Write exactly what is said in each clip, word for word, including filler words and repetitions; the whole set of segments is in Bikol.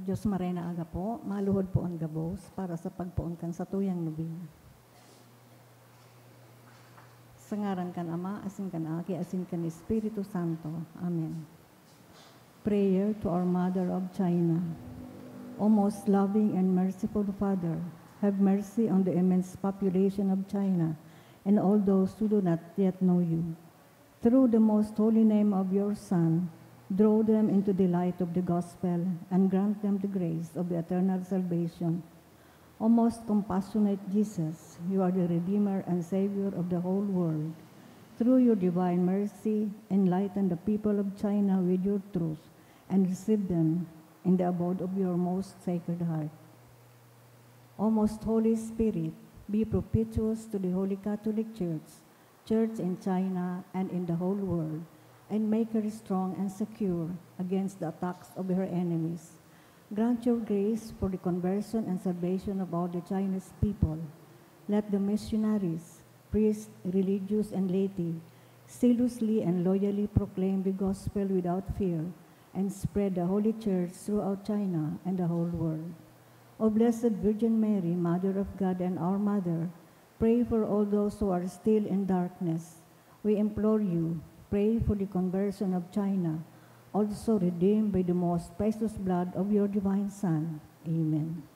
Diyos Maray na Aga po, maluhod po an gabos para sa pagpoon kan satuyang nobena. Sa ngaran kan Ama, asin kan Aki, asin kan Espiritu Santo. Amen. Prayer to our Mother of China. O most loving and merciful Father, have mercy on the immense population of China and all those who do not yet know you. Through the most holy name of your Son, draw them into the light of the gospel and grant them the grace of eternal salvation. O most compassionate Jesus, you are the Redeemer and Savior of the whole world. Through your divine mercy, enlighten the people of China with your truth and receive them in the abode of your most sacred heart. O most Holy Spirit, be propitious to the Holy Catholic Church, Church in China, and in the whole world, and make her strong and secure against the attacks of her enemies. Grant your grace for the conversion and salvation of all the Chinese people. Let the missionaries, priests, religious, and laity zealously and loyally proclaim the gospel without fear and spread the Holy Church throughout China and the whole world. O Blessed Virgin Mary, Mother of God and our Mother, pray for all those who are still in darkness. We implore you, pray for the conversion of China, also redeemed by the most precious blood of your divine Son. Amen.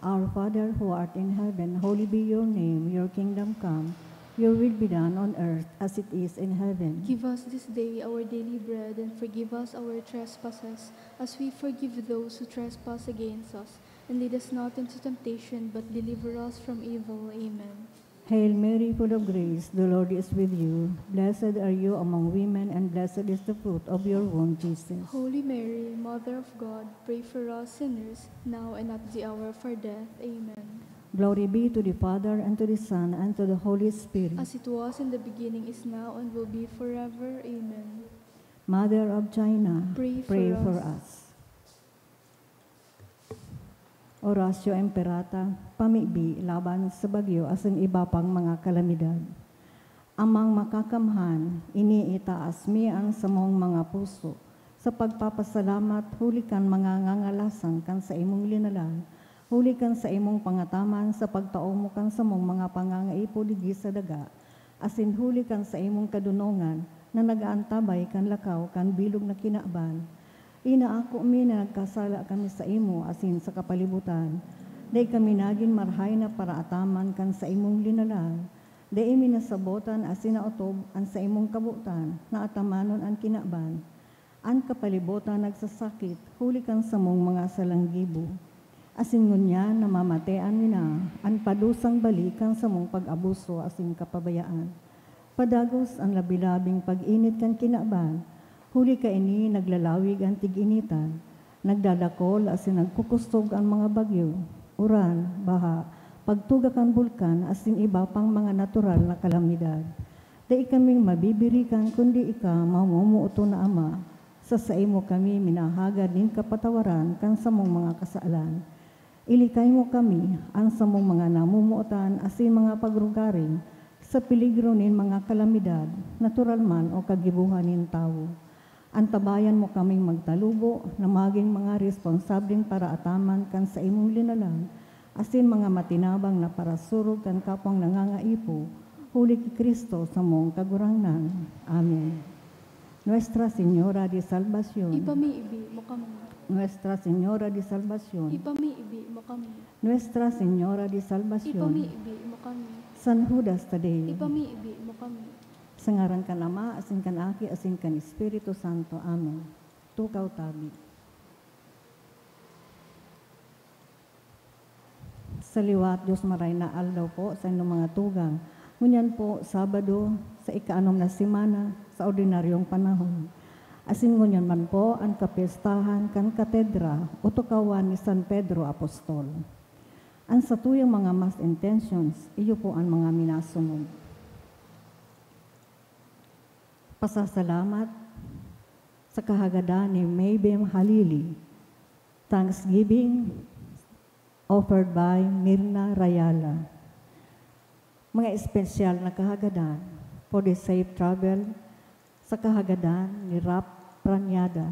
Our Father who art in heaven, holy be your name. Your kingdom come. Your will be done on earth as it is in heaven. Give us this day our daily bread, and forgive us our trespasses, as we forgive those who trespass against us. And lead us not into temptation, but deliver us from evil. Amen. Hail Mary, full of grace, the Lord is with you. Blessed are you among women, and blessed is the fruit of your womb, Jesus. Holy Mary, Mother of God, pray for us sinners, now and at the hour of our death. Amen. Glory be to the Father, and to the Son, and to the Holy Spirit. As it was in the beginning, is now, and will be forever. Amen. Mother of China, Pray pray for for us. us. Oratio Imperata, pamibi laban sa bagyo asin iba pang mga kalamidad. Amang Makakamhan, iniitaas mi an samong mga puso sa pagpapasalamat huli kan mga ngangalasan kan saimong linalang, huli kan saimong pangataman sa pagtao mo kan samong mga pangangaipo digdi sa daga, asin huli kan saimong kadonongan na nag-aantabay kan lakaw kan bilog na kinaban. Inaako mi na nagkasala kami saimo asin sa kapalibutan. Dai kami nagin marahay na paraataman kan saimong linalang. Dai mi nasabotan asin naotob an saimong kabotan na atamanon an kinaban. An kapalibutan nagsasakit huli kan samong mga salang gibo. Asin ngunyan namamatean mi na an padusang bali kan samong pag-abuso asin kapabayaan. Padagos an labi-labing pag-init kan kinaban, huli kaini naglalawig an tig-initan, nagdadakol asin nagkukusog an mga bagyo, uran, baha, pagtuga kan bulkan asin iba pang mga natural na kalamidad. Dai kaming mabibirikan kundi ika, mamumuoton na Ama. Sa saimo kami minahagad nin kapatawaran kan samong mga kasalan. Ilikay mo kami, an samong mga namomotan asin mga pagrugaring, sa peligro nin mga kalamidad, natural man o kagibohan nin tawo. Antabayan mo kaming magtalubo na magin mga responsableng paraataman kan saimong linalang, asin mga matinabang na parasurog kan kapwang nangangaipo, huli ki Cristo samong Kagurangnan. Amen. Nuestra Señora de Salvacion. Ipamibi mo kami. Nuestra Señora de Salvacion. Ipamibi mo kami. Nuestra Señora de Salvacion. Ipamibi mo kami. San Judas Tadeo. Ipamibi mo kami. Sa ngaran kan Ama, asin kan Aki, asin kan Espiritu Santo. Amen. Tukaw tabi. Sa liwat, Diyos maray na aldaw po sa inyong mga tugang. Ngunyan po, Sabado, sa ikaanom na semana, sa ordinaryong panahon. Asin ngunyan man po, an kapyestahan kan Katedra o tukawan ni San Pedro Apostol. An satuyang mga mass intentions, iyo po an mga minasunod. Pasasalamat sa kahagadan ni Maybem Halili. Thanksgiving offered by Mirna Rayala. Mga espesyal na kahagadan for the safe travel sa kahagadan ni Rap Pranyada.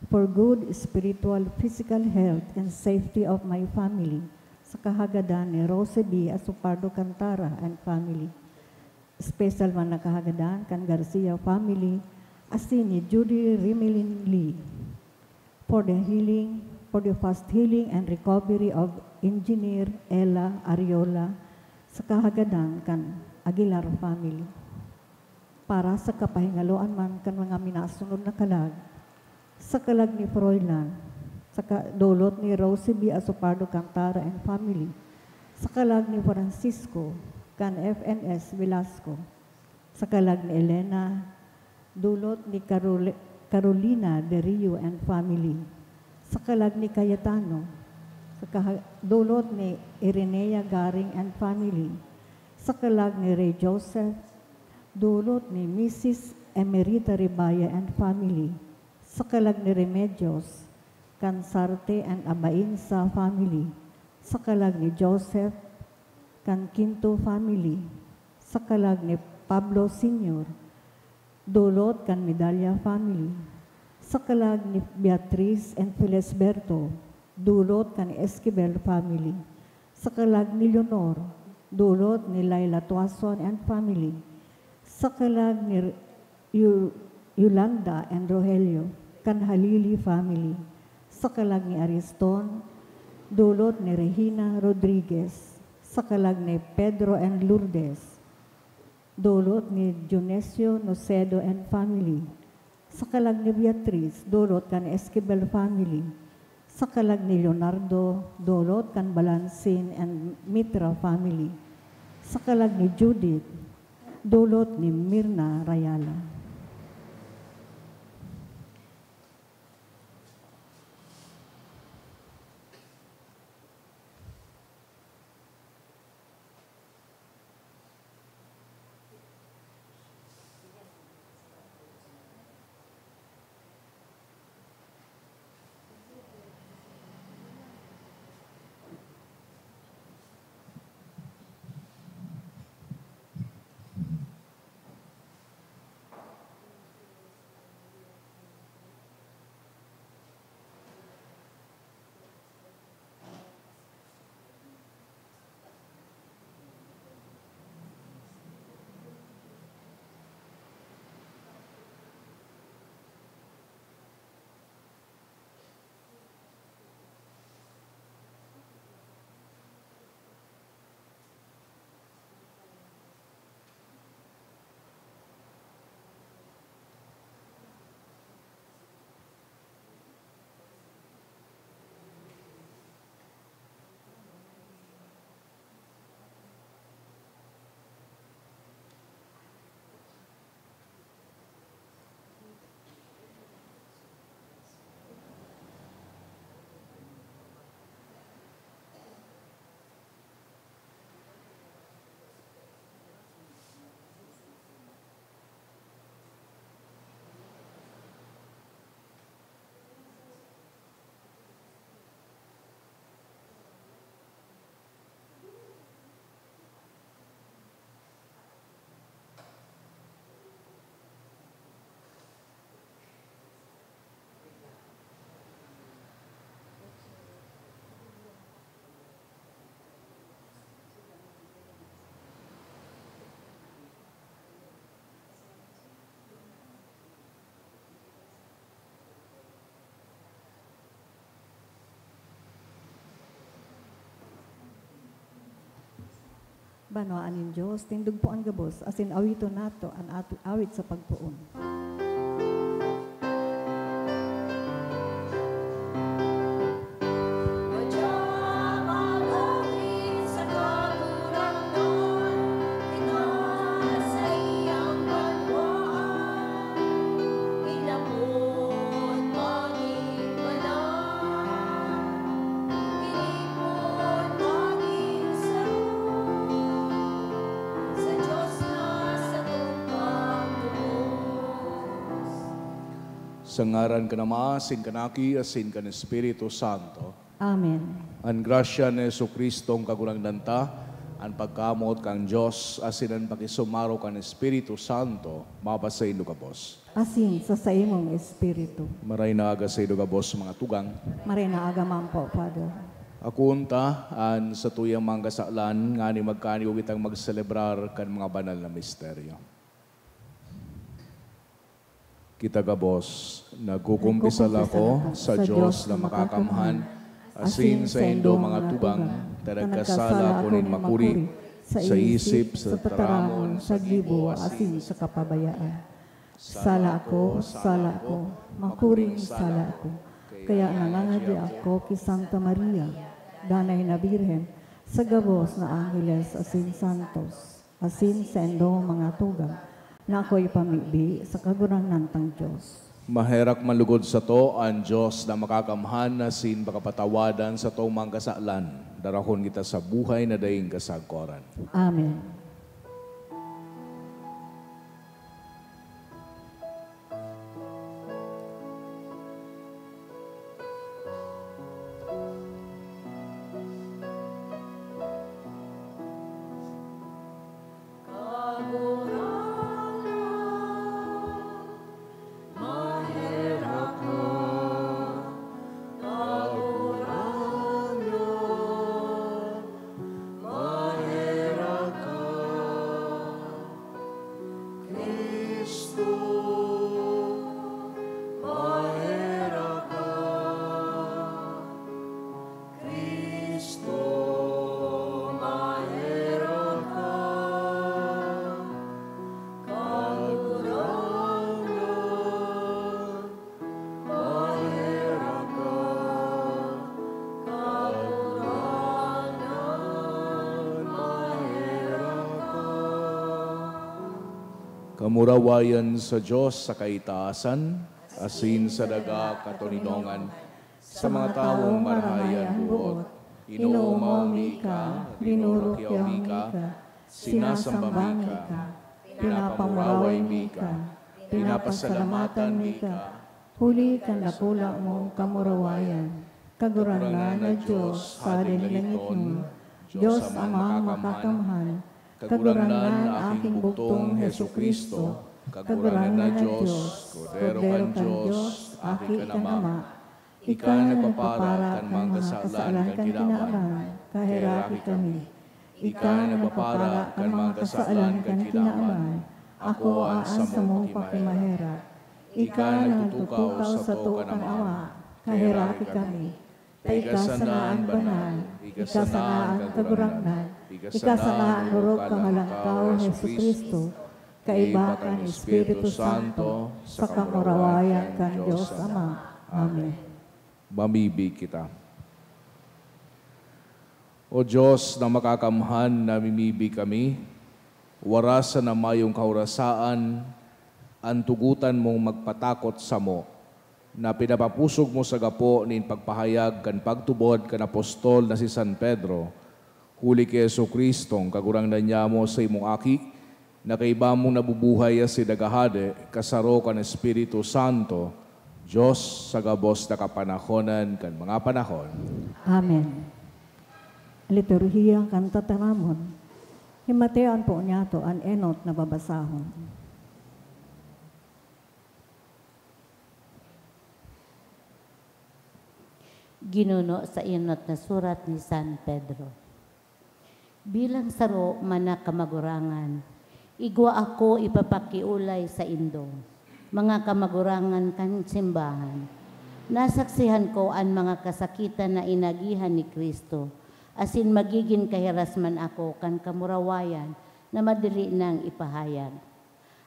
for good spiritual, physical health and safety of my family, sa kahagadan ni Rosie B. Asopardo Cantara and family. Special man na kahagadan kan Garcia family, asin ni Judy Rimelin Lee. For the healing, for the fast healing and recovery of Engineer Ella Ariola, sa kahagadan kan Aguilar family. Para sa kapahingaloan man kan mga minasunod na kalag, sa kalag ni Froilan, sa ka-, dulot ni Rosie B. Asopardo Cantara and family, sa kalag ni Francisco, kan F N S Velasco, sa kalag ni Elena, dulot ni Carole-, Carolina de Rio and family, sa kalag ni Cayetano, sa kaha-, dulot ni Irenea Garing and family, sa kalag ni Rey Joseph, dulot ni Missus Emerita Ribaya and family, sa kalag ni Remedios, Cansarte and Abainsa family, sa kalag ni Joseph, kan Quinto family, sa kalag ni Pablo Senior, dulot kan Medalla family, sa kalag ni Beatriz and Felisberto, dulot kan Esquivel family, sa kalag ni Leonor, dulot ni Laila Tuason and family, sa kalag ni Yu-, Yolanda and Rogelio, kan Halili family, sa kalag ni Ariston, dulot ni Regina Rodriguez, sa kalag ni Pedro and Lourdes, dulot ni Dionisio Nocedo and family, sa kalag ni Beatriz, dulot kan Esquivel family, sa kalag ni Leonardo, dulot kan Balansin and Mitra family, sa kalag ni Judith, dulot ni Mirna Rayala. Banwaan nin Dios, tindog po an gabos, asin awiton nato an atu-, awit sa pagpoon. Sa ngaran kan Ama, asin kan Aki, asin kan Espiritu Santo. Amen. An grasya ni Jesu-Cristo, an Kagurangnan ta, An pagkamoot kan Dios asin an pakisumaro kan Espiritu Santo mapasaindo gabos. Asin sa saimong espiritu. Maray na aga saindo gabos, mga tugang. Maray na aga man po, Father. Akoon ta an satuyang mga kasalan ngani magkaani kitang magselebrar kan mga banal na misteryo. Kita gabos, nagkukumpisal ako sa Dios na makakamhan, asin saindo, mga tugang, ta nagkasala ako nin makuri, sa isip, sa tataramon, sa gibo, asin sa kapabayaan. Sala ako, sala ako, makuring sala ako. Kaya nangangadi ako ki Santa Maria, Danay na Birhen, sa gabos na angheles asin santos, asin saindong mga tugang, na ako'y pamibi sa Kagurangnan tang Dios. Maherak man lugod sato an Dios na makakamhan asin pakapatawadan satong mga kasalan. Darahon kita sa buhay na daing kasagkoran. Amen. Kamurawayan sa Dios sa kaitaasan, asin sa daga katoninongan, sa mga tawong marahay an boot. Inoomaw mi ka, rinurukyaw mi ka, sinasamba mi ka, pinapamuraway mi ka, pinapasalamatan mi ka, huli kan dakula mong kamurawayan. Kagurangnan na Dios, Hadeng langitnon, Dios Amang makakamhan, Kagurangnan na aking bugtong Jesu-Cristo, Kagurangnan na Dios, Kordero kan Dios, Aki kan Ama. Ika nagpapara kan mga kasalan kan kinaban, kaheraki kami. Ika nagpapara kan mga kasalan kan kinaban, akoa an samong pakimaherak. Ika nagtutukaw sato kan Ama, kaheraki kami. Ta ika sana an banal, ika sana an kagurangnan, ika sana an orog kan Halangkaw, Jesu-Cristo, kaiba kan Espiritu Santo, sa kamurawayan kan Dios Ama. Amen. Mamibi kita. O Dios na makakamhan, namimibi kami, wara sana mayong kahorasaan an tugotan mong magpatakot samo, na pinapapusog mo sa gapo nin pagpahayag kan pagtubod kan apostol na si San Pedro, huli ki Jesu-Cristong Kagurangnan nyamo, sa imong Aki, na kaiba mong nabubuhay asin naghahade, kasaro kan Espiritu Santo, Dios sa gabos na kapanahonan kan mga panahon. Amen. Liturhiya kan Tataramon. Himateon po niyato an enot na babasahon. Ginuno sa enot na surat ni San Pedro. Bilang saro man na kamagurangan, igwa ako ipapakiolay saindo, mga kamagurangan kan simbahan. Nasaksihan ko an mga kasakitan na inagihan ni Cristo, asin magigin kahiras man ako kan kamurawayan na madiri nang ipahayag.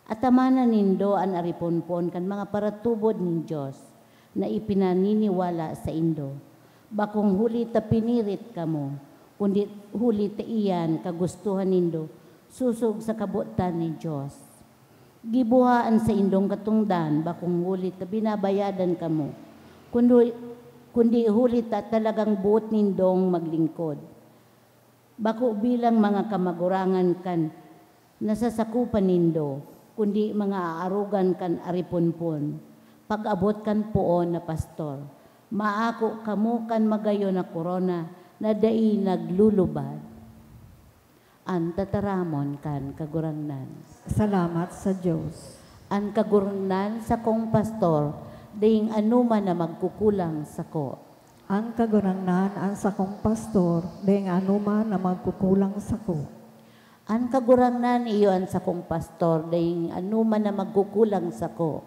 Atamanan nindo an ariponpon kan mga paratubod nin Dios na ipinaniniwala saindo. Bakong huli ta pinirit kamo, kundi huli ta iyan kagustohan nindo sosog sa kabotan nin Dios. Giboha an saindong katongdan, bakong huli ta binabayadan kamo, kundi, kundi huli ta talagang boot nindong maglingkod. Bako bilang mga kamagurangan kan nasasakopan nindo, kundi mga aarogan kan ariponpon, pag-abot kan poon na pastor. Maako kamo kan magayon na korona na dai naglulubad. An tataramon kan Kagurangnan. Salamat sa Dios. An Kagurangnan sakong pastor, daing anoman na magkukulang sako. An Kagurangnan an sakong pastor, daing anoman na magkukulang sako. An Kagurangnan iyo an sakong pastor, daing anoman na magkukulang sako.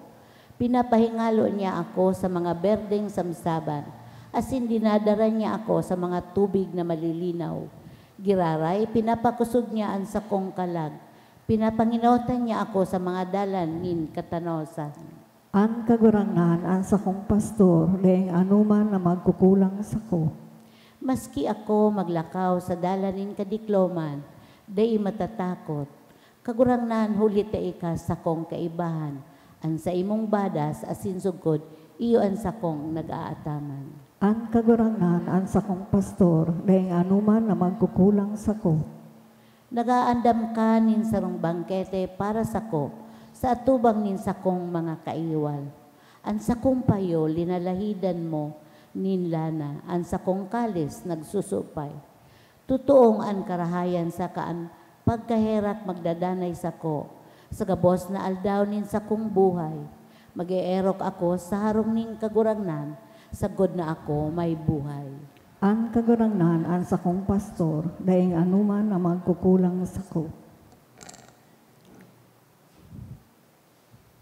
Pinapahingalo niya ako sa mga berdeng samsaban, asin dinadara niya ako sa mga tubig na malilinaw. Giraray, pinapakosog niya an sakong kalag. Pinapangenotan niya ako sa mga dalan nin katanosan. An Kagurangnan an sakong pastor, daing anoman na magkukulang sako. Maski ako maglakaw sa dalan nin kadikloman, dai matatakot. Kagurangnan, huli ta ika sakong kaibahan, an saimong badas asin sugkod, iyo an sakong nag-aataman. An Kagurangnan an sakong pastor, daing anoman na magkukulang sako. Nag-aandam ka nin sarong bangkete para sako, sa atubang nin sakong mga kaiwal. An sakong payo linalahidan mo nin lana, an sakong kalis nagsusupay. Totoong an karahayan saka an pagkaherak magdadanay sako, sa gabos na aldaw nin sakong buhay. Mag-eerok ako sa harong nin Kagurangnan, sagkod na ako may buhay. An Kagurangnan an sakong pastor, daing anoman na magkukulang sako.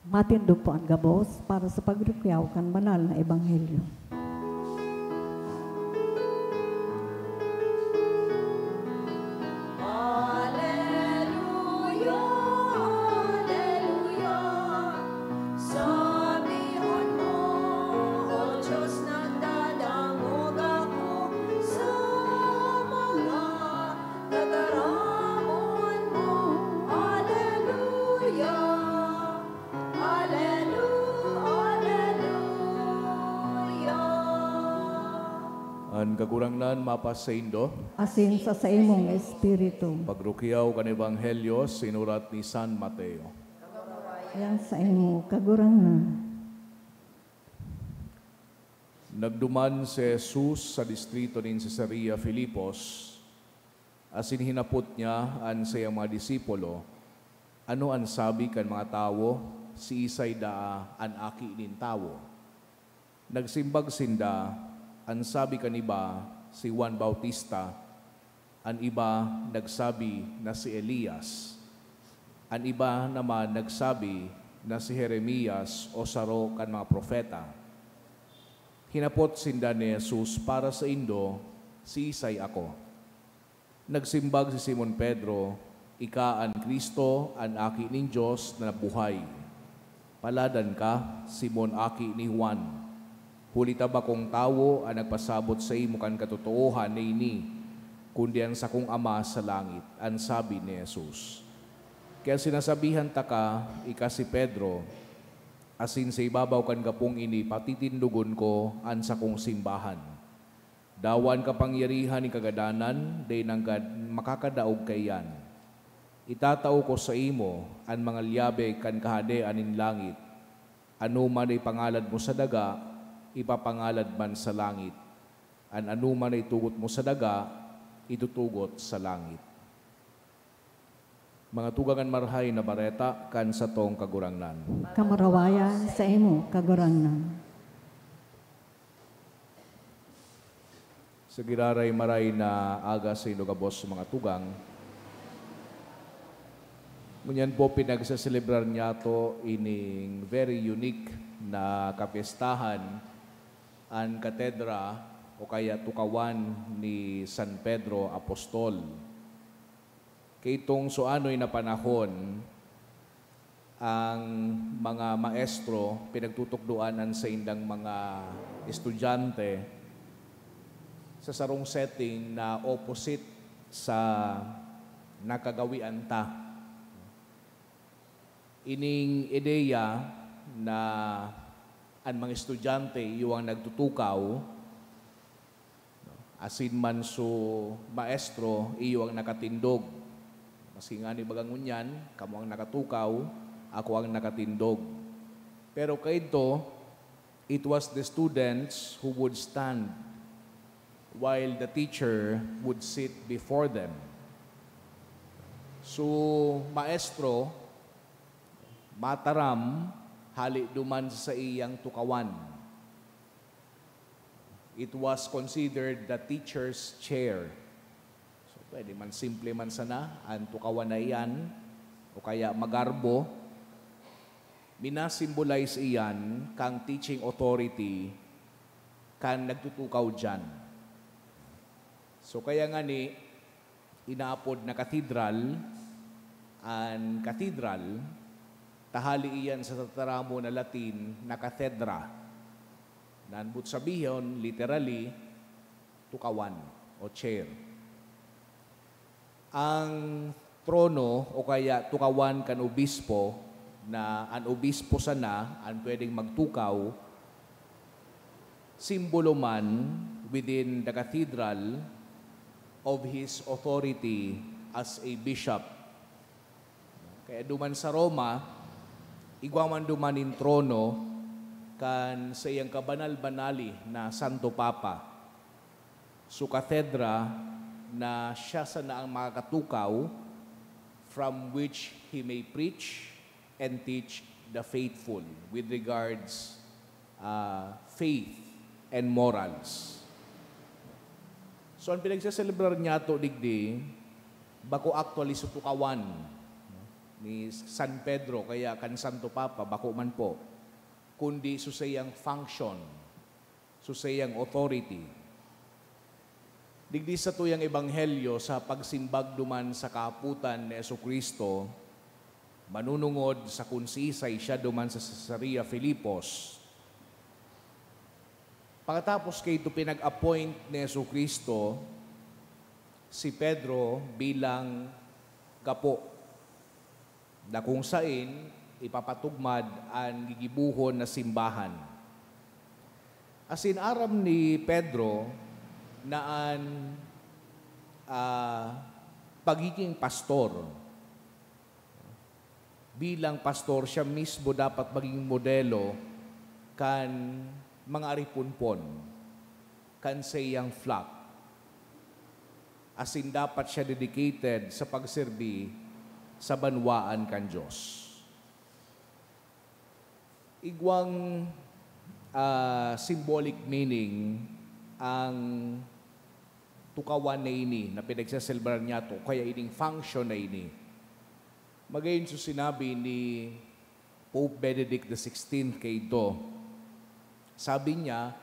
Matindog po an gabos para sa pagrukyaw kan banal na ebanghelyo. An Kagurangnan mapasaindo. Asin sa saimong espiritu. Pagrukyaw kan Ebanghelyo sinurat ni San Mateo. Yan saimo, Kagurangnan. Nagduman si Jesus sa distrito nin Cesarea Filipos, asin hinapot niya an saiyang mga disipulo, "Ano an sabi kan mga tawo? Siisay daa an Aki nin Tawo?" Nagsimbag sinda, "An sabi kan iba, si Juan Bautista, an iba nagsabi na si Elias, an iba naman nagsabi na si Jeremias o saro kan mga propeta." Hinapot sinda ni Jesus para saindo, "Siisay ako?" Nagsimbag si Simon Pedro, "Ika an Cristo, an Aki nin Dios na buhay." "Paladan ka, Simon, aki ni Juan, huli ta bakong tawo an nagpasabot saimo kan katotoohan na ini, kundi an sakong Ama sa langit," an sabi ni Jesus. "Kaya sinasabihan taka, ika si Pedro, asin sa ibabaw kan gapong ini patitindogon ko an sakong simbahan. Dawa an kapangyarihan nin kagadanan dai nanggad makakadaog kaiyan. Itatao ko saimo an mga lyabe kan Kahadean nin langit. Anoman na ipangalad mo sa daga, ipapangalad man sa langit. An anoman na itugot mo sa daga, itutugot sa langit." Mga tugang, an Marahay na Bareta kan satong Kagurangnan. Kamurawayan saimo, Kagurangnan. Sa giraray maray na aga saindo gabos, mga tugang. Ngunyan po, pinagseselebrar niyato ining very unique na kapyestahan, an katedra o kaya tukawan ni San Pedro Apostol. Kaitong suanoy na panahon, ang mga maestro pinagtutukdoan an saindang mga estudyante sa sarong setting na opposite sa nakagawian ta. Ining ideya na an mga estudyante iyo ang nagtutukaw, asin man so maestro iyo ang nakatindog. Maski ngani baga ngunyan, kamo ang nakatukaw, ako ang nakatindog. Pero kaidto, it was the students who would stand while the teacher would sit before them. So, maestro, mataram, hali duman sa saiyang tukawan. It was considered the teacher's chair. So, pwede man simple man sana an tukawan na iyan, o kaya magarbo. Minasimbolize iyan kang teaching authority kan nagtutukaw diyan. So, kaya nga ni, inaapod na cathedral, an cathedral, tahali iyan sa tataramon na Latin na cathedra, na an boot sabihon, literally, tukawan o chair. Ang trono o kaya tukawan kan obispo, na an obispo sana an pwedeng magtukaw, simbolo man within the cathedral of his authority as a bishop. Kaya duman sa Roma, igwa man duman nin trono kan saiyang kabanal-banali na Santo Papa. So, katedra na siya sana ang makakatukaw from which he may preach and teach the faithful with regards, ah, faith and morals. So, ang pinagseselebrar niyato digdi, bako actually sa tukawan ni San Pedro, kaya kan Santo Papa, bako man po, kundi sa saiyang function, sa saiyang authority. Digdi sa tuyang ebanghelyo, sa pagsimbag duman sa kaapotan ni Jesu-Cristo, manunungod sa kunsisay siya duman sa Cesarea Filipos. Pakatapos kaito, pinag-appoint ni Jesu-Cristo si Pedro bilang gapo, na kung sain ipapatugmad an gigibohon na simbahan. Asin aram ni Pedro na an, ah, pagiging pastor, bilang pastor, siya mismo dapat maging modelo kan mga ariponpon, kan saiyang flock. Asin dapat siya dedicated sa pagserbi sa banwaan kan Dios. Igwang, ah, symbolic meaning ang tukawan na ini na pinagseselebrar niyato, kaya ining function na ini. Magayon sa sinabi ni Pope Benedict the sixteenth kaidto. Sabi niya,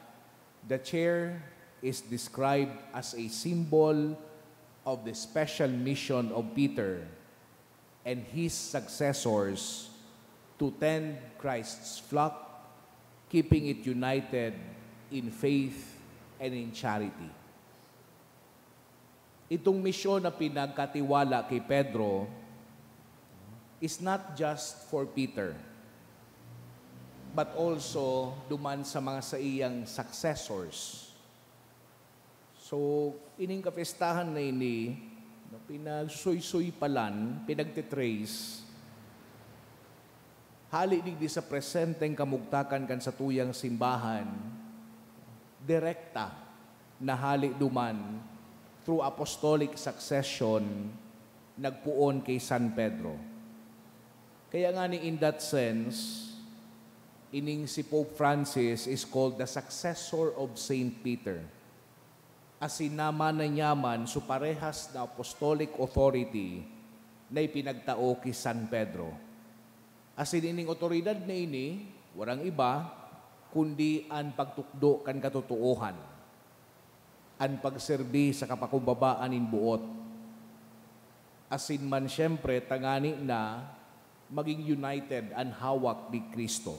"The chair is described as a symbol of the special mission of Peter and his successors to tend Christ's flock, keeping it united in faith and in charity." Itong misyon na pinagkatiwala ki Pedro is not just for Peter, but also duman sa mga saiyang successors. So, ining kapestahan na ini, no, pinagsusoy-soy palan, pinagtitrace, hali digdi sa presenteng kamugtakan kan satuyang simbahan, direkta na hali duman through apostolic succession nagpoon ki San Pedro. Kaya ngani, in that sense, ining si Pope Francis is called the successor of Saint Peter. Asin namana niya man so parehas na apostolic authority na ipinagtao ki San Pedro. Asin ining awtoridad na ini, warang iba, kundi an pagtukdo kan katotoohan, an pagserbi sa kapakumbabaan nin boot, asin man siyempre tangani na magin united an hawak ni Cristo,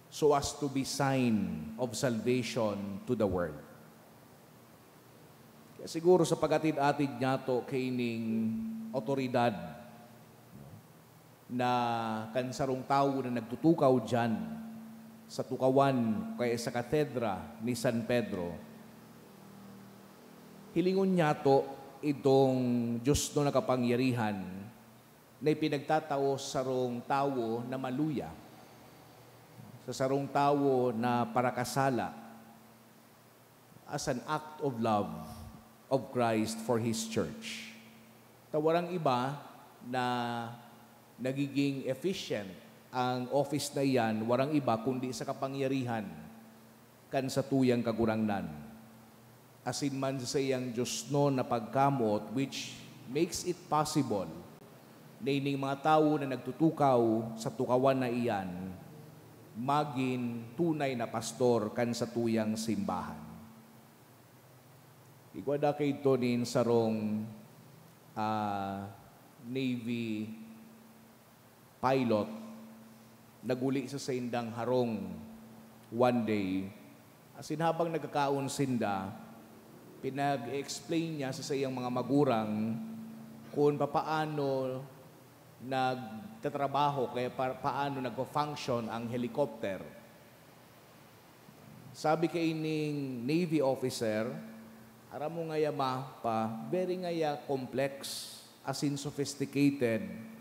so as to be sign of salvation to the world. Kaya siguro sa pag-atid-atid niyato kaining awtoridad na kan sarong tawo na nagtutukaw diyan sa tukawan o kaya sa katedra ni San Pedro, hilingon niyato itong Dios na kapangyarihan na ipinagtatao sa sarong tawo na maluya, sa sarong tawo na parakasala, as an act of love of Christ for His church. Ta warang iba na nagiging efficient ang office na iyan, warang iba kundi sa kapangyarihan kan satuyang Kagurangnan, asin man sa saiyang diosnon na pagkamoot, which makes it possible na ining mga tawo na nagtutukaw sa tukawan na iyan magin tunay na pastor kan satuyang simbahan. Igwa da kaidto nin sarong, ah, Navy pilot nag-uli sa saindang harong one day. Asin habang nagkakaon sinda, pinag-explain niya sa saiyang mga magurang kung papaano nagtatrabaho, kaya pa-, paano nagfa-function ang helicopter. Sabi kaining Navy officer, "Aram mo ngaya, ma, pa, very ngaya complex asin sophisticated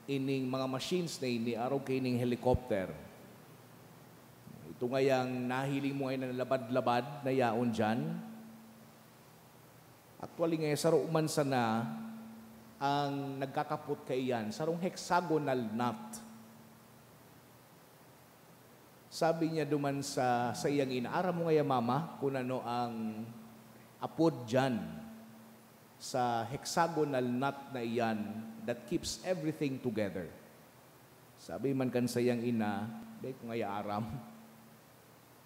ining mga machines na ini arog kaining helicopter. Ito ngayang nahiling mo ngayan na labad-labad na yaon diyan, actually ngaya, saro man sana ang nagkakapot kaiyan, sarong hexagonal nut." Sabi niya duman sa saiyang ina, "Aram mo ngaya, mama, kun ano ang apod diyan sa hexagonal nut na iyan that keeps everything together?" Sabi man kan saiyang ina, "Dai ko ngaya aram."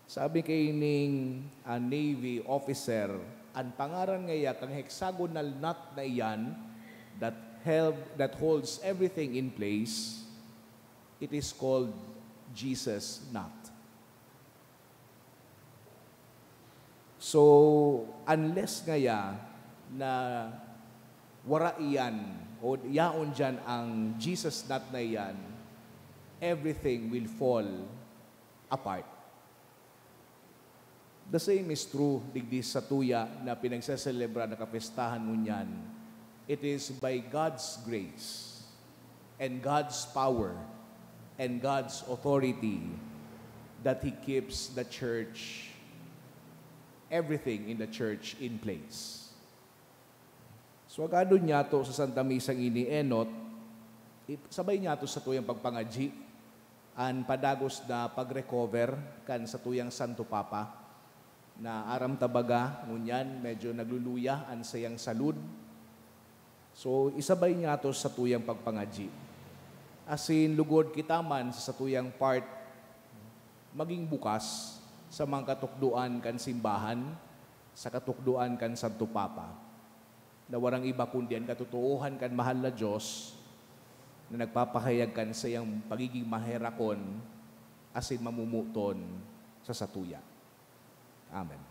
Sabi kaining, ah, Navy officer, "An pangaran ngaya kan hexagonal nut na iyan that help, that holds everything in place, it is called Jesus nut." So, unless ngaya na wara iyan o yaon diyan ang Jesus nut na iyan, everything will fall apart. The same is true digdi satuya na pinagseselebra na kapestahan ngunyan. It is by God's grace and God's power and God's authority that He keeps the church, everything in the church in place. So, agadon nyato sa Santa Misa ngini, enot, i-, sabay nyato sa tuyang pagpangadyi, an padagos na pag-recover kan satuyang Santo Papa, na aram ta baga, ngunyan medyo nagluluya an saiyang salud. So, isabay nyato sa tuyang pagpangadyi. Asin lugod kita man sa satuyang part, maging bukas sa mga katukdoan kan simbahan, sa katukdoan kan Santo Papa, na warang iba kundi an katotoohan kan mahal na Dios na nagpapahayag kan saiyang pagiging maherakon asin mamomoton sa satuya. Amen.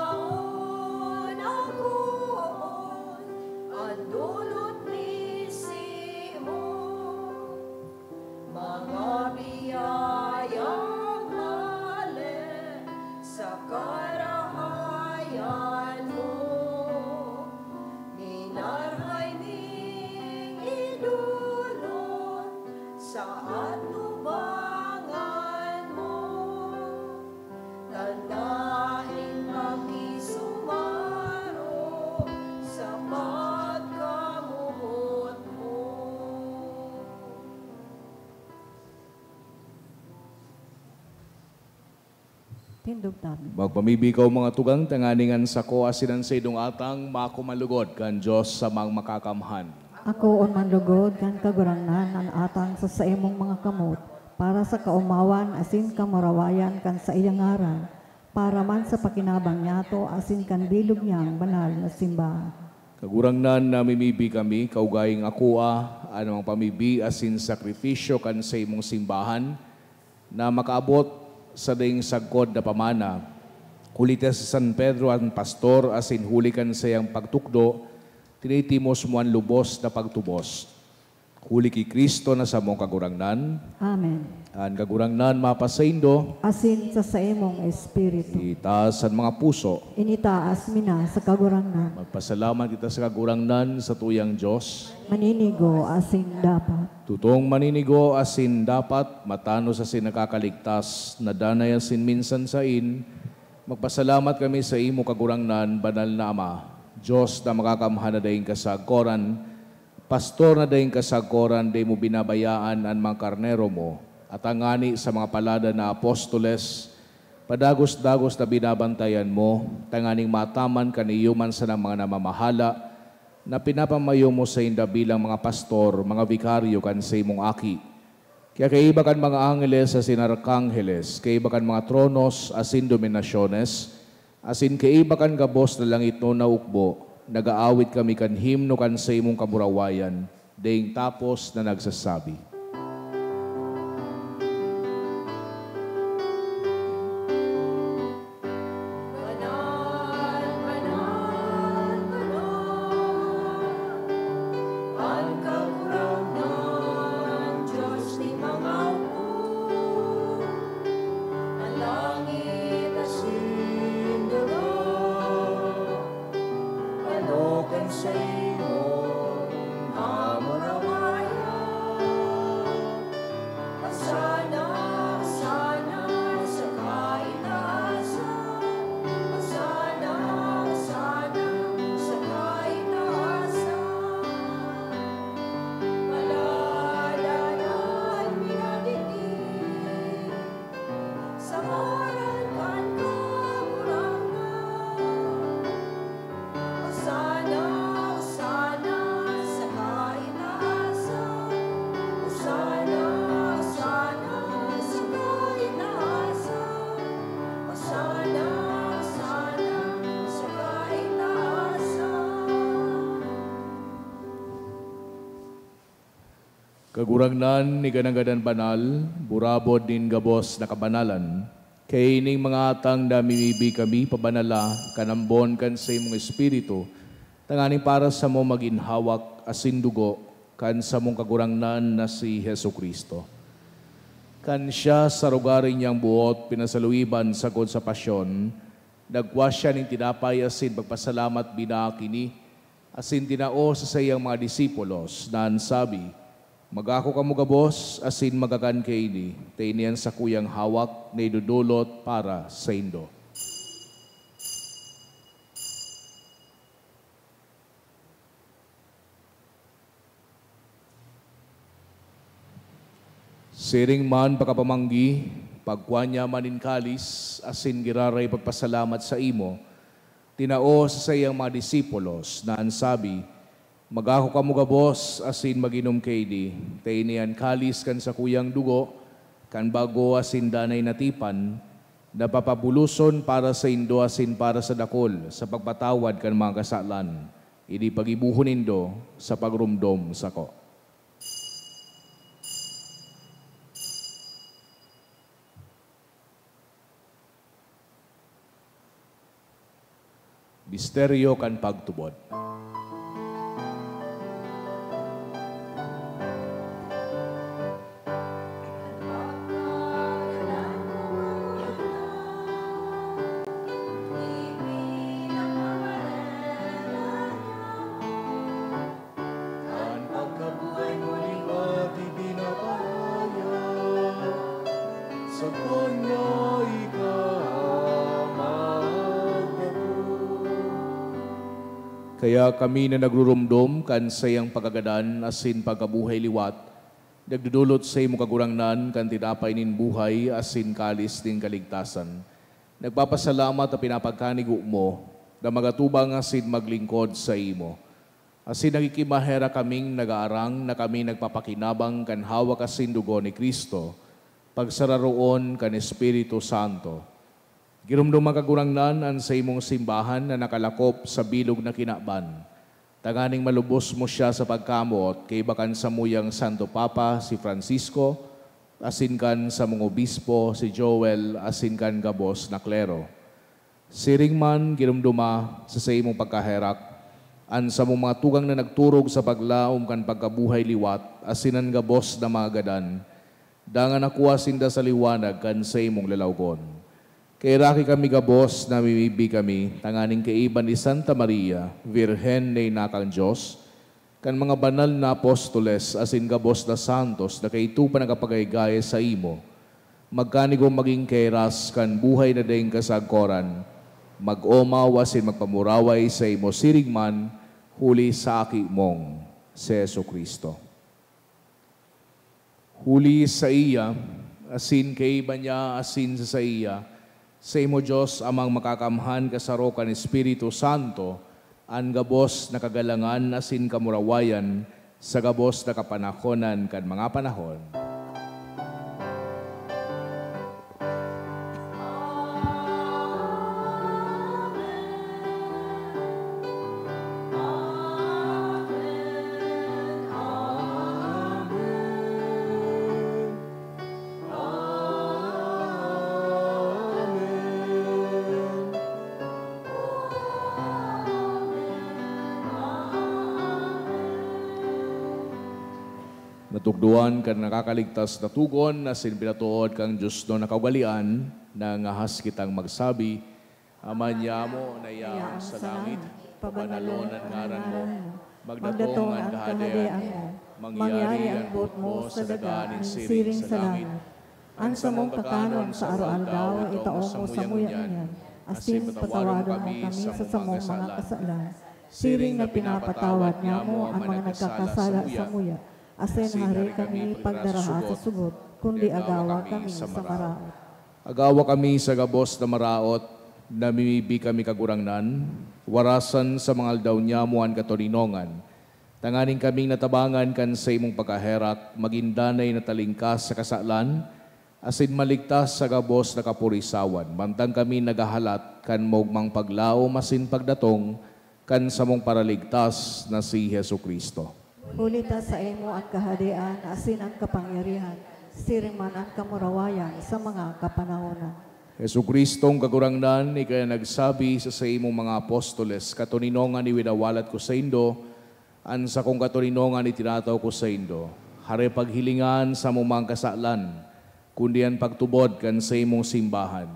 Akoon, akoon, an dolot ni Simon, mga biyayang hale sa karahayan mo, minarhay ming idolot sa atubangan mo. Tanda in pakisumaro sa pagkamoot mo. Tindog tabi. Magpamibi kaw, mga tugang, tanganing an sako asin an saindong atang makuman lugod kan Dios sa Amang Makakamhan. Akoon man lugod kan Kagurangnan an atang sa saimong mga kamot, para sa kaomawan asin kamurawayan kan saiyang ngaran, para man sa pakinabang niyato asin kan bilog niyang banal na simbahan. Kagurangnan, namimibi kami, kaugaing akoa an mga pamibi asin sakrifisyo kan saimong simbahan, na makaabot sa daing sagkod na pamana. Huli ta si San Pedro an pastor, asin huli kan saiyang pagtukdo, tinitimos mo an lubos na pagtubos. Huli ki Cristo na samong Kagurangnan. Amen. An Kagurangnan mapasaindo. Asin sa saimong espiritu. Itaas an mga puso. Initaas mi na sa Kagurangnan. Magpasalamat kita sa Kagurangnan, sa tuyang Dios. Maninigo asin dapat. Tutong maninigo asin dapat, matanos asin nakakaligtas, na danay asin minsan sain, magpasalamat kami sa imo, Kagurangnan, banal na Ama, Dios na makakamhan na daing kasagkoran, Pastor na daing kasagkoran, dai mo binabayaan an mga karnero mo, at tangani sa mga paladan na apostoles, padagos-dagos na binabantayan mo, tanganing mataman kan iyo man sanang mga namamahala, na pinapamayo mo sainda bilang mga pastor, mga vikaryo kan saimong Aki. Kaya kaiba kan mga angheles asin arkangheles, kaiba kan mga tronos asin dominasyones, asin kaiba kan gabos na langitnon na ukbo, nag-aawit kami kan himno kan saimong kamurawayan, daing tapos na nagsasabi. Banal, banal, banal, an Kagurangnan, Dios nin mga hukbo. An langit asin daga, ano kan saimong kamurawayan. Hosana, Hosana sa kaitaasan. Hosana, Hosana sa kaitaasan. Paladan an minadigdi sa ngaran kan Kagurangnan. Hosana, Hosana sa kaitaasan. Hosana, Hosana sa kaitaasan. Hosana, Hosana sa kaitaasan. Kagurangnan, ika nanggad an banal, burabod nin gabos na kabanalan. Kaya ining mga atang namimibi kami, pabanala kan ambon kan saimong Espiritu, tanganing para samo magin hawak asin dugo kan samong Kagurangnan na si Jesu-Cristo. Kan siya sa rogaring niyang buot pinasaluiban sagkod sa pasyon, nagkua siya nin tinapay asin pagpasalamat binaak ini, asin tinao sa saiyang mga disipulos, na an sabi, "Magako kamo gabos asin magakan kaini, ta ini an sakuyang hawak na idodolot para saindo." Siring man pakapamanggi, pagkua niya man nin kalis asin giraray pagpasalamat saimo, tinao sa saiyang mga disipulos, na an sabi, "Magako kamo gabos asin mag-inom kaini, ta ini an kalis kan sakuyang dugo, kan bago asin danay na tipan, na papabuloson para saindo asin para sa dakul sa pagpatawad kan mga kasalan. Ini paggibohon nindo sa pagromdom sako." Misteryo kan pagtubod. An pagkabuhay mo liwat ibinabahayag, sagkod na ika magdapo. Kaya kami na nagruromdom kan saiyang pagkagadan asin pagkabuhay liwat, nagdodolot saimo, Kagurangnan, kan tinapay nin buhay asin kalis nin kaligtasan. Nagpapasalamat ta pinapagkanigo mo na magatubang asin maglingkod saimo. Asin nakikimaherak kaming nagaarang na kami nagpapakinabang kan hawak asin dugo ni Cristo, pagsararoon kan Espiritu Santo. Giromdoma, Kagurangnan, an saimong simbahan na nakalakop sa bilog na kinaban, tanganing malubos mo siya sa pagkamoot kaiba kan samuyang Santo Papa, si Francisco, asin kan samong obispo, si Joel, asin kan gabos na klero. Siring man, giromdoma sa saimong pagkaherak An samong mga tugang na nagturog sa paglaom kan pagkabuhay liwat asin an gabos na mga gadan, dangan nakuha sinda sa liwanag kan saimong lalawgon. Kaheraki kami gabos, namimibi kami tanganing kaiba ni Santa Maria, Birhen na ina kan Dios, kan mga banal na apostoles asin gabos na santos na kaito pa nagapagaygay saimo, magkanigong magin kaheras kan buhay na daing kasagkoran, mag-omaw asin magpamuraway saimo siring man huli sa Aki mong si Jesu-Cristo. Huli saiya, asin kaiba niya, asin sa saiya, saimo Dios Amang Makakamhan, kasaro kan Espiritu Santo, an gabos na kagalangan asin kamurawayan sa gabos na kapanahonan kan mga panahon. Natukdoan kan nakakaligtas na togon asin pinatood kan diosnon na kaugalean, nangahas kitang magsabi, Ama niamo na yaon sa langit, pabanalon an ngaran mo. Magdatong an kahadean mo. Mangyari an boot mo sa daga nin siring sa langit. An samong kakanon sa araw-aldaw, itao mo samuya ngunyan, asin patawadon mo kami sa samong mga kasalan, siring na pinapatawad niamo an mga nagkakasala samuya. Asin hari kami pagdaraha sa sugot, kundi agawa kami sa maraot. Agawa kami sa gabos na maraot, namimibi kami, Kagurangnan, warasan sa mga aldaw niamo an katoninongan, tanganing kaming natabangan kan saimong pagkaherak, magin danay na talingkas sa kasalan, asin maligtas sa gabos na kapurisawan, mantang kami naghahalat kan maogmang paglaom asin pagdatong kan samong Paraligtas na si Jesu-Cristo. Huli ta saimo an kahadean asin an kapangyarihan, siring man an kamurawayan sa mga kapanahonan. Jesu-Cristong Kagurangnan, ika na nagsabi sa saimong mga apostoles, "Katoninongan iwinawalat ko saindo, an sakong katoninongan itinatao ko saindo." Hare paghilinga an samong mga kasalan, kundi an pagtubod kan saimong simbahan,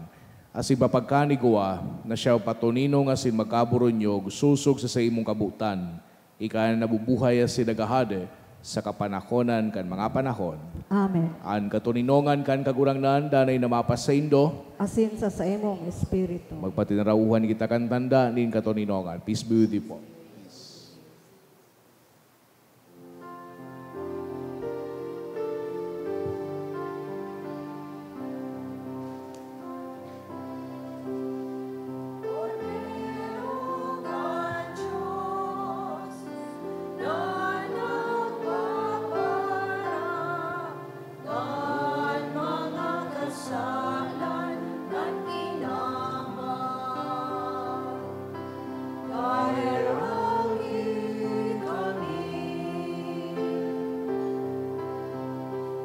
asin papagkanigwa na siya patoninong asin magkaburunyog sosog sa saimong kabotan, ika na nabubuhay asin naghahade sa kapanahonan kan mga panahon. Amen. An katoninongan kan Kagurangnan danay na mapasaindo. Asin sa saimong espiritu. Magpatinarauhan kita kan tanda nin katoninongan. Peace be with you po. Kan mga kasalan kan kinaban, kaheraki kami.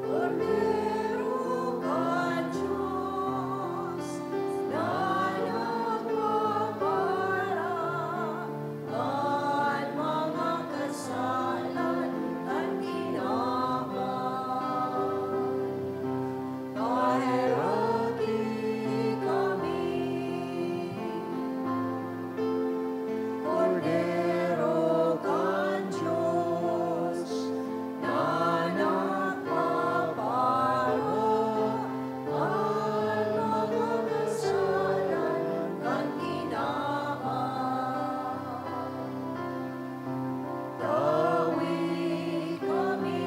Kordero kan Dios na nagpapara kan mga kasalan kan kinaban, kaheraki kami. Kordero kan Dios na nagpapara kan mga kasalan kan kinaban. Tawi kami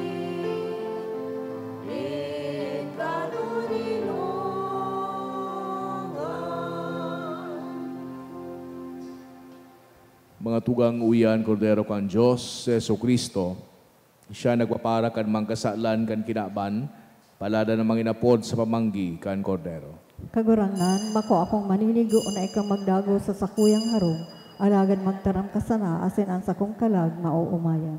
nin katoninongan. Mga tugang, uya an Kordero kan Dios, si Jesu-Cristo. Siya nagpapara kan mga kasalan kan kinaban, palada na manginapod sa pamanggi kan Kordero. Kagurangnan, bako akong maninigo na ika magdagos sa sakuyang harong, alagad magtaram ka sana asin an sakong kalag maoomayan.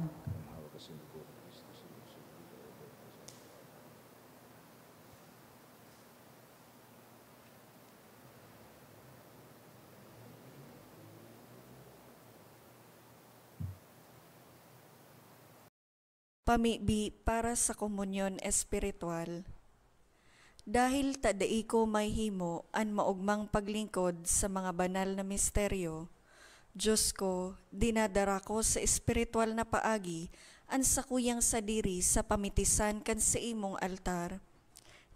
Pamibi para sa komunyon espiritual. Dahil ta dai ko mahimo an maogmang paglingkod sa mga banal na misteryo, Diyos ko, dinadara ko sa espiritual na paagi an sakuyang sadiri sa pamitisan kan saimong altar.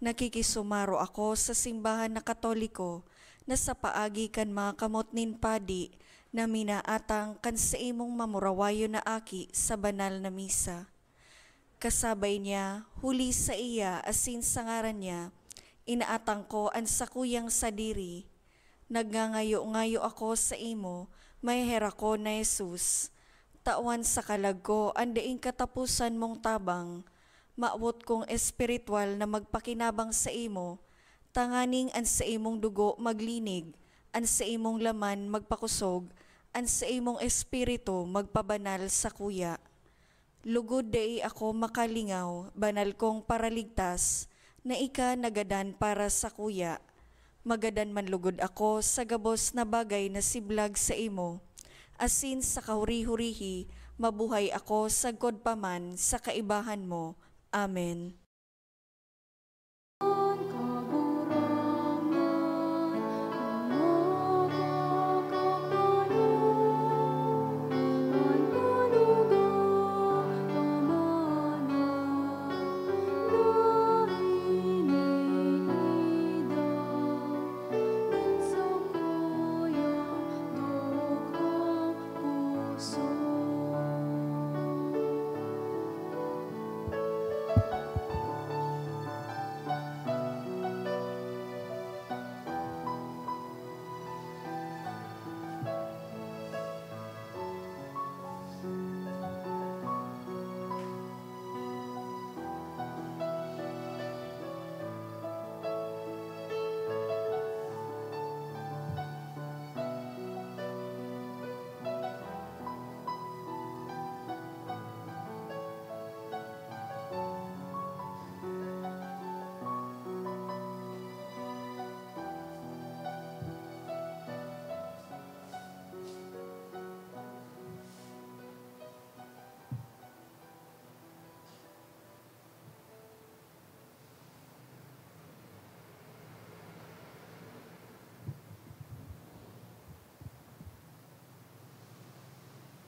Nakikisumaro ako sa simbahan na Katoliko na sa paagi kan mga kamot nin padi na minaatang kan saimong mamurawayon na aki sa banal na misa. Kasabay niya, huli sa iya asin sa ngaran niya, inaatang ko an sakuyang sadiri. Nagngangayo-ngayo ako saimo, maheherakon na Jesus. Tawan sa kalag ko an daing kataposan mong tabang. Mawot kong espiritual na magpakinabang saimo, tanganing an saimong dugo maglinig, an saimong laman magpakosog, an saimong espiritu magpabanal sakuya. Lugod dai ako makalingaw, banal kong Paraligtas, na ika nagadan para sakuya. Magadan man lugod ako sa gabos na bagay na siblag saimo, asin sa kahuri-hurihi, mabuhay ako sagkod pa man sa kaibahan mo. Amen.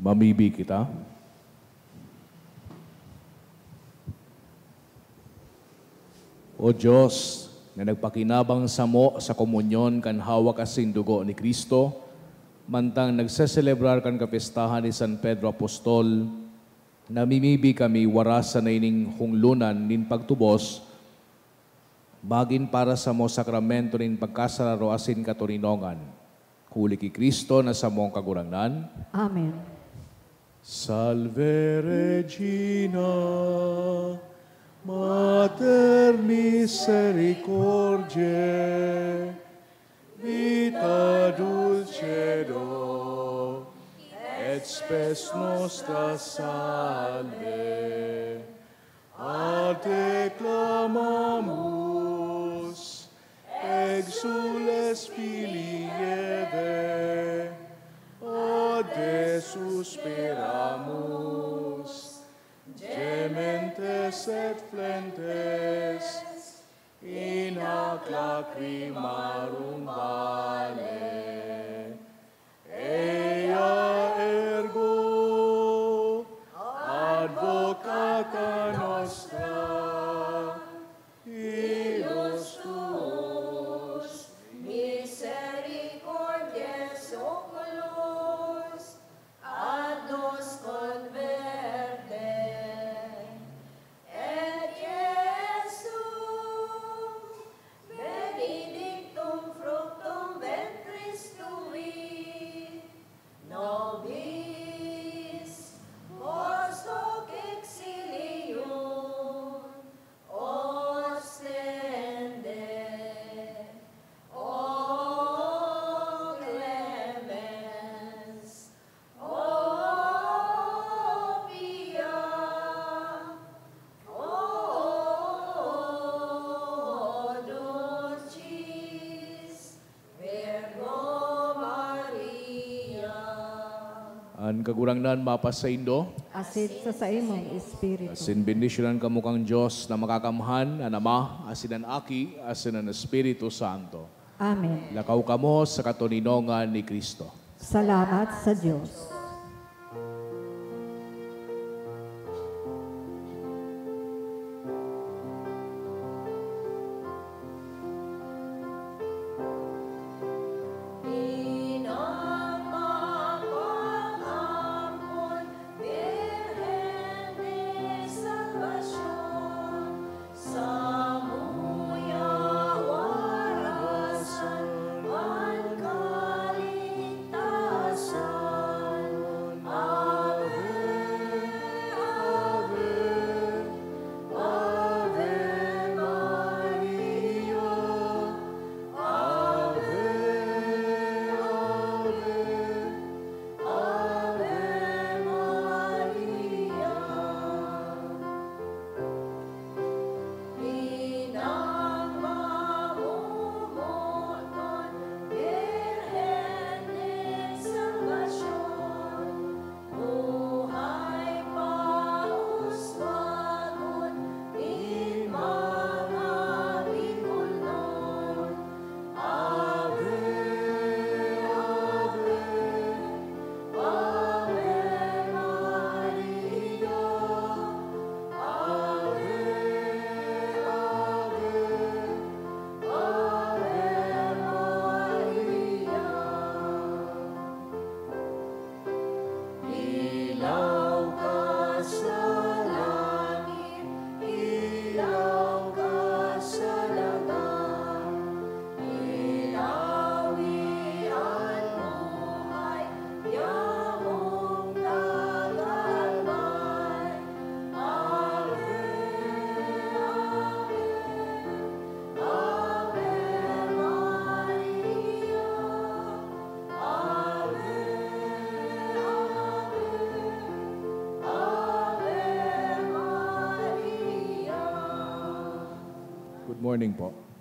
Mamibi kita. O Dios, na nagpakinabang samo sa komunyon kan hawak asin dugo ni Cristo, mantang nagseselebrar kan kapestahan ni San Pedro Apostol, namimibi kami waras sa naining honglonan nin pagtubos, magin para samo sakramento nin pagkasararo asin katoninongan, huli ki Cristo na samong Kagurangnan. Amen. Salve Regina, Mater misericordiae, vita dulcedo, et spes nostra salve. A te clamamus, exules filii Eve, a te suspiramus, gementes et flentes, in hac lacrimarum vale. Ea ergo, advocata nostra, ilus tuus, misericordiae oculos, ad nos converte. Et Iesus, benedictum fructum ventris Kagurangnan mapasaindo. Asin sa saimong espiritu. Asin bendisyonan kamo kan Dios na Makakamhan, an Ama, asin an Aki, asin an Espiritu Santo. Amen. Lakaw kamo sa katoninongan ni Cristo. Salamat sa Dios. Good morning po.